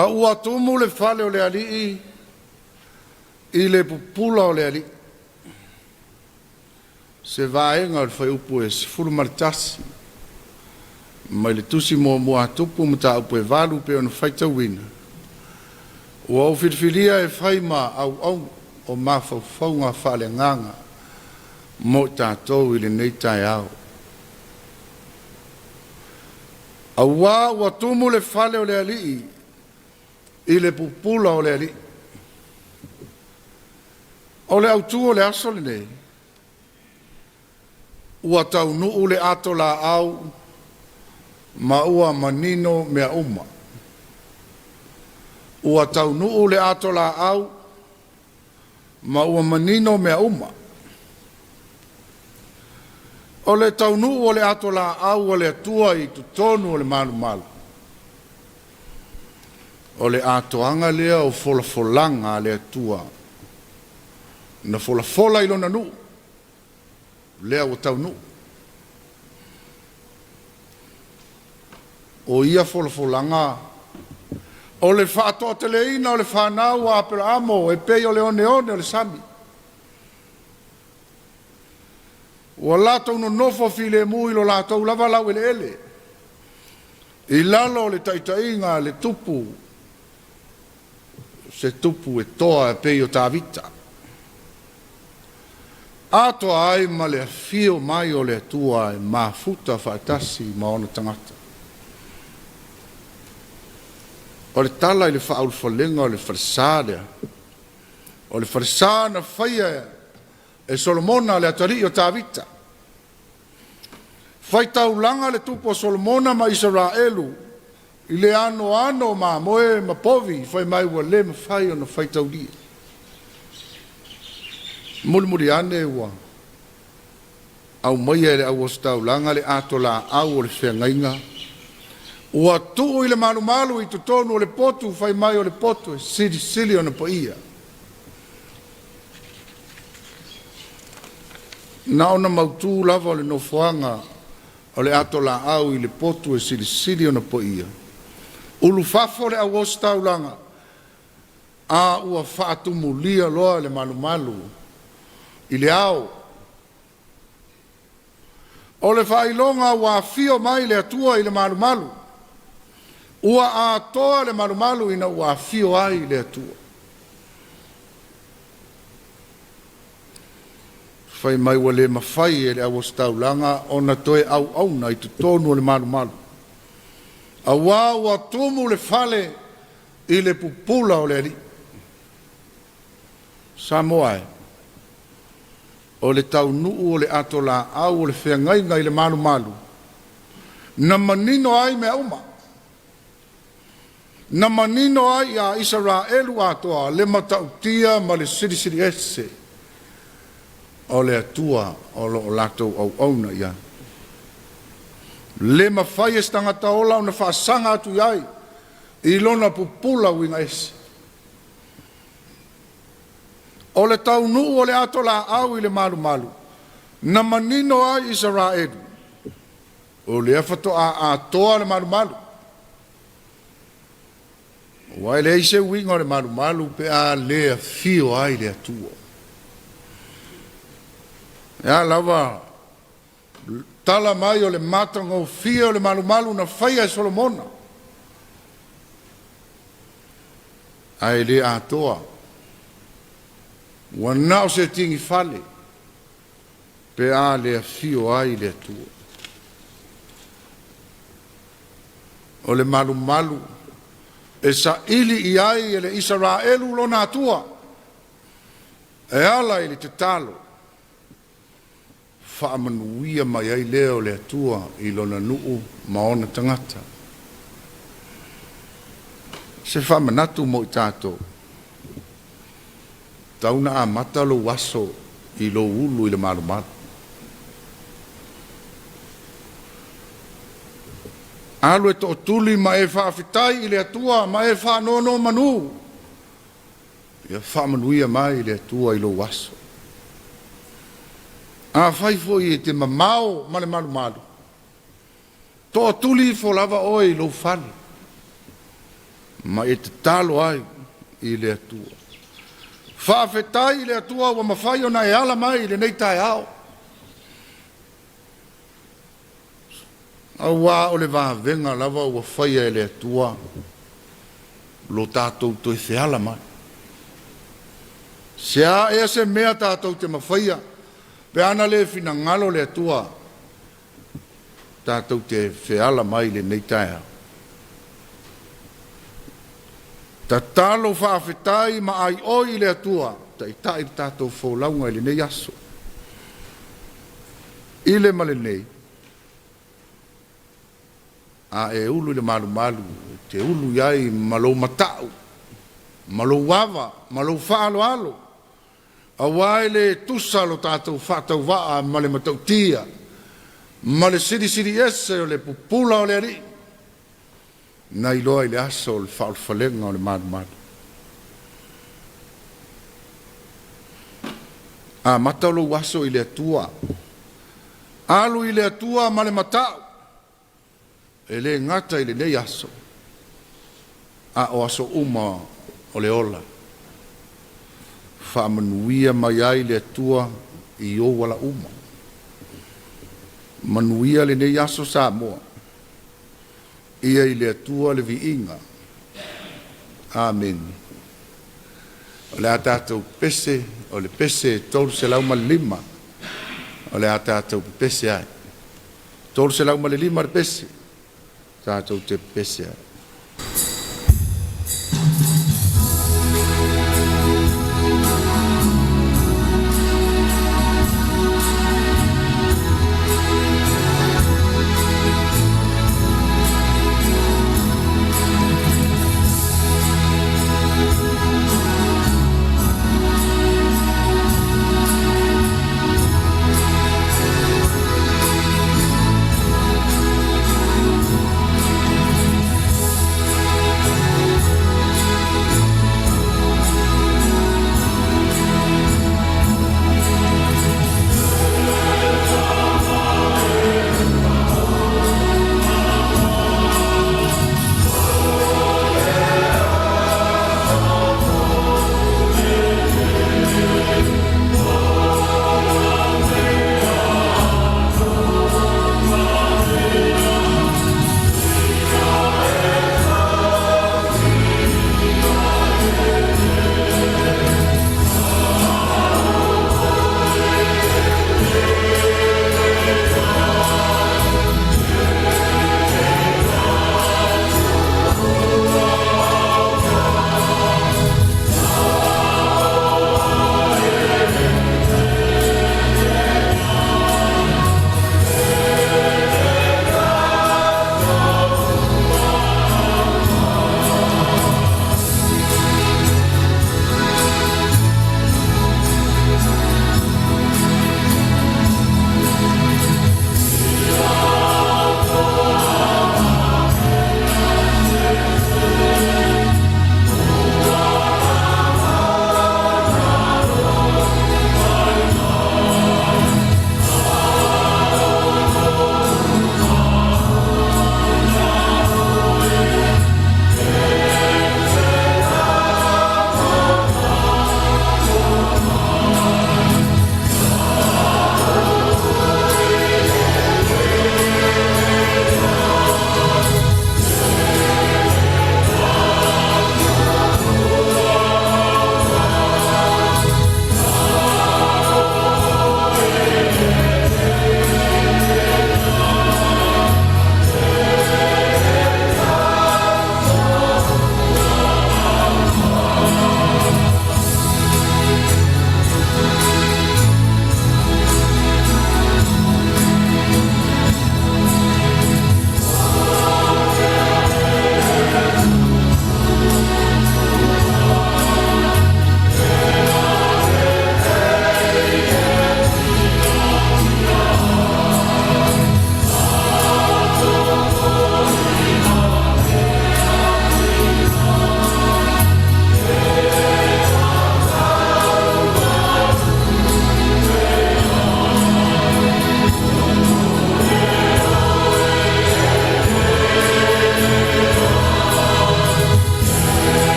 A ua tumu le fale o le Alii i le pupula o le Alii. Se vaega o le fuaiupu e 11 mai le Tusi Muamua a Tupu Mataupu e 8 e pei ona faitauina, ua ou filifilia e fai ma auauna o mafaufauga faaleagaga mo i tatou i lenei taeao. Auā ua tumu le fale o le Alii i le pupula o le Alii. O le autu o le aso lenei, ua taunuu le ato laau ma ua manino mea uma. Ua taunuu le ato laau ma ua manino mea uma. O le taunuu o le ato laau a le Atua i totonu o le malumalu, o le atoaga lea o folafolaga a le Atua na folafola i Lona nuu, lea ua taunuu. O ia folafolaga o le faatoateleina o le fanau a Aperamo e pei o le oneone o le sami, ua latou nonofo filemu i lo latou lava laueleele i lalo o le taitaiga a le Tupu, se Tupu e toa e pei o Tavita, atoa ai ma le afio mai o le Atua e mafuta faatasi ma ona tagata. O le tala i le faaulufalega o le falesa lea, o le falesa na faia e Solomona le atalii o Tavita. Faitaulaga le tupu o Solomona ma Isaraelu i le anoano o mamoe ma povi fai mai ua le mafai ona faitaulia. Mulimuli ane ua aumaia e le au ositaulaga le atolaau o le feagaiga ua tuu i le malumalu i totonu o le potu fai mai o le potu e silisili ona paia. Na ona mautu lava o le nofoaga o le atolaau i le potu e silisili ona paia, ulufafo le au ositaulaga a ua faatumulia loa le malumalu i le ao. O le faailoga ua afio mai le Atua i le malumalu, ua atoa le malumalu ina ua afio ai le Atua. Fai mai ua le mafai e le au ositaulaga ona toe auauna i totonu o le malumalu, auā ua tumu le fale i le pupula o le Alii. Samoa e, o le taunuu o le ato laau o le feagaiga i le malumalu, na manino ai mea uma, na manino ai ia Isaraelu atoa le matautia ma le silisili ese o le Atua o lo o latou auauna i ai. Le mafai e se tagata ola ona faasaga atu i ai i lona pupula uiga ese. O le taunuu o le ato laau i le malumalu, na manino ai Isaraelu, o lea faatoa atoa le malumalu. Aua e leai se uiga o le malumalu pe a le afio ai le Atua. E a lava tala mai o le matagofie o le malumalu na faia e Solomona, ae le atoa, ua na o se tigifale pe a le afio ai le Atua. O le malumalu e saili i ai e le Isaraelu lona Atua e ala i le tatalo, faamanuia mai ai lea o le Atua i lona nuu ma ona tagata. Se faamanatu mo i tatou, tau na amata lou aso i lou ulu i le malumalu. Alu e tootuli ma e faafetai i le Atua ma e faanonomanu, ia faamanuia mai le Atua i lou aso. Afai foi e te mamao ma le malumalu, tootuli ifo lava oe i lou fale. Ma e tatalo ai i le Atua. Faafetai i le Atua ua mafai ona e ala mai i lenei taeao. Auā o le vavega lava ua faia e le Atua lo tatou toe feala mai. Se a ea se mea tatou te mafaia pe ana le finagalo le Atua tatou te feala mai i lenei taeao. Tatalo faafetai ma aioi i le Atua taitai le tatou folauga i lenei aso. I le ma lenei, a e ulu i le malumalu, e te ulu i ai ma lou mata'u, ma lou ava, ma lou faaaloalo, auā e le tusa lo tatou faatauvaa ma le matautia ma le silisiliese o le pupula o le Alii na iloa i le aso o le faaulafalega o le malumalu. Amata lou aso i le Atua. Alu i le Atua ma le mata'u, e le gata i lenei aso, a o aso uma o le ola. Faamanuia mai ai le Atua i ou ala uma. Manuia lenei aso Samoa. Ia i le Atua le viiga. Amene. O le a tatou pepese, o le pese 305 o le a tatou pepese ai. 305 le pese, tatou te pepese ai.